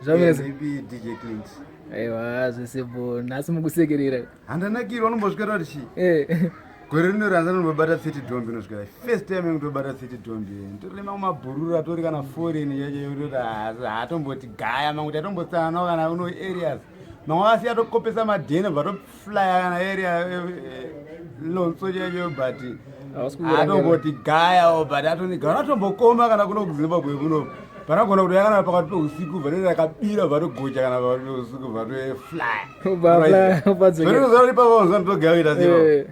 Zvamira Ipi DJ Clint? Aiwa, zvese bo. Nhasi mukusekerera. Handanakirwa unombosvika toti chii? Eh. Gore rino ranza ndinombobata 30 dombi inosvika. First time yangu ndobata 30 dombi. Nditori mamwe mabhururu atori kana foreign yacho yototi haatomboti gaya mamwe tatombosana nawo kana uno areas. Mamwe asi atokopesa madhene bva toflya kana area eh, lonso chacho but Hausi kurangarira. atomboti gayawo but atonigara atombokoma kana kuno kuzimbabwe kuno panagona kuti yakana pakati peusiku vanenge rakabira vatogocha kana pakati peusiku vatofly Ubva fly, ubva ipapauzandogaita Eh.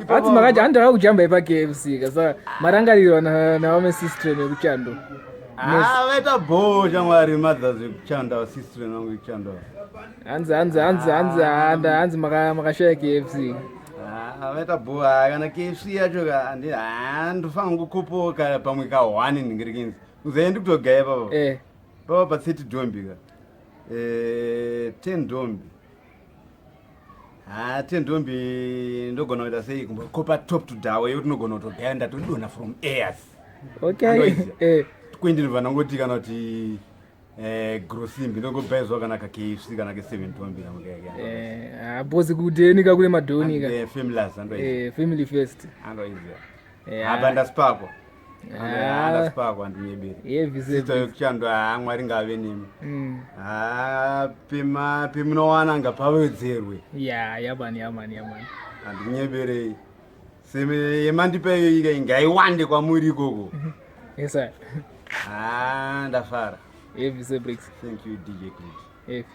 Hanzi makaja handaka kujamba ipa KFC kasa marangarirwa na navame sister nekuchando. Vaita bho shamwari mothers vekuchando sister vangu vekuchando. Hanzi hanzi hanzi hanzi handa hanzi maka makashaya KFC. Ah, vaita bho ah, kana KFC yacho ka handofanira kukopo pamwe ka one ndingirikinzi uzaendi kutogaya papa. Eh. Papa pa 30 dombi ka. Eh, 10 dombi. Ha, 10 dombi ndogona kuita sei kumbokopa top to down yekuti ndogona kutogaya ndatodonha from airs. Okay. Andoiziva. Eh. 20 ndobva ndangoti kana kuti eh grosimbi ndongobhaizwa kana ka KFC kana ke 7 dombi kana ke. Eh, ah, bosi kudeni ka kune madhoni ka. Eh, families andoiziva. Eh, family first. Andoiziva. Eh. Apa ndasipakwa. Ah. Ndasipakwa andinyeberi. Heavy Sister service. yekuchando ha Mwari ngave nemi. Ha pema pemunowana ngapawedzerwe. Yeah, yeah man, yeah man, yeah man. Handinyeberei. Seme yemandipa iyo ika ngaiwande kwamuri ikoko. Yes sir. Ha ndafara. Heavy service. Thank you DJ Clint. Heavy.